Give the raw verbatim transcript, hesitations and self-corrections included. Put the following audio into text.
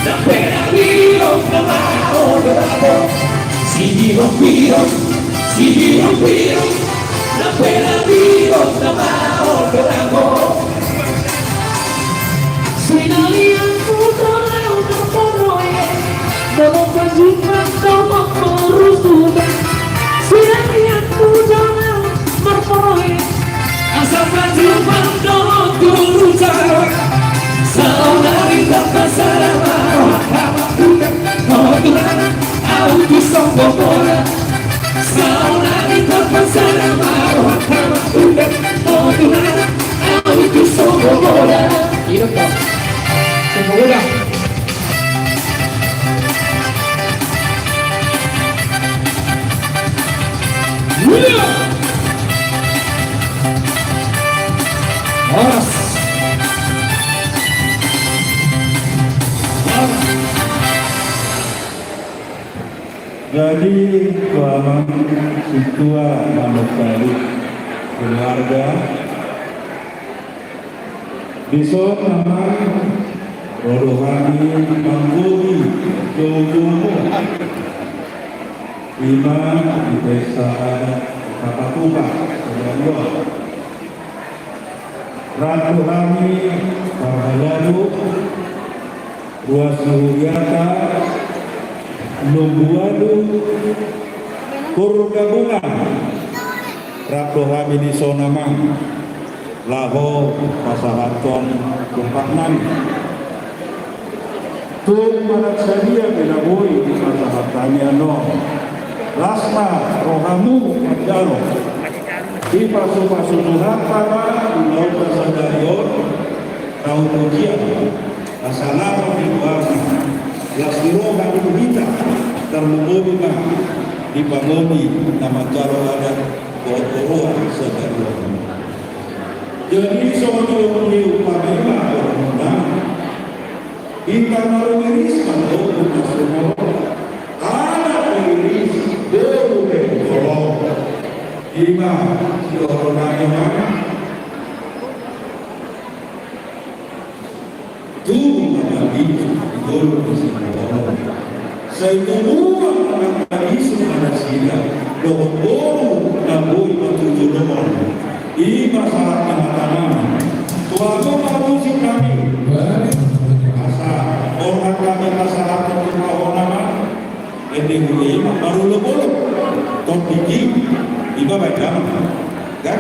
Nampela biro na maondo rabo. Sibiro biro, sibiro biro. Nampela biro na maondo rabo. Sinalianmu do na marporoe, molo panjumpang do marsusuda. Sinalianmu do na marporoe, asa panjumpang do turuta. Saonari tapasada ma roha hamakuda, o Tuhan, au tu sombong bola. Saonari tapasada ma roha hamakuda, o Tuhan, au tu sombong bola. Hidup, Bang. Sombong bola. Horas. Jadi, tu amang sintua, manuk balik keluarga. Dison amang, ro do hami manggohi joujoumu. Ima di pesta adat Tapatupa sadari on. Rap do hami parhalado, ruas ni huriata, Lumbuadu, Purgabungan. Rap do hami dison amang laho pasahathon jumpang nami. Tung manang sadia pe na boi dipasahat hami annon, las ma rohamu manjalo. Dipasupasu Tuhanta ma di ulaonta sadari on, na umur dia, pasalamon di goarna, las ni roha di hita, tarlumobi ma di pangomi na manjalo adat dohot huroha sadari on. Jadi songon i do muse umpama i ma, boru nami. Hita na ro riris ma do, boru nami. Anak riris, boru pe holong. Ima, si boru nami ma. Tubu ma di jolo ni si boru. Sai tubu ma na mangisuk nasida dohot boru na boi matuju lomo. I ma sahat ni hata nami. Tu ahu ma musik nami. Asa, on hata nami pasahathon tu ho nama. Ende muse i ma marolopolop. Tondi i. I ma baen damang. Kan?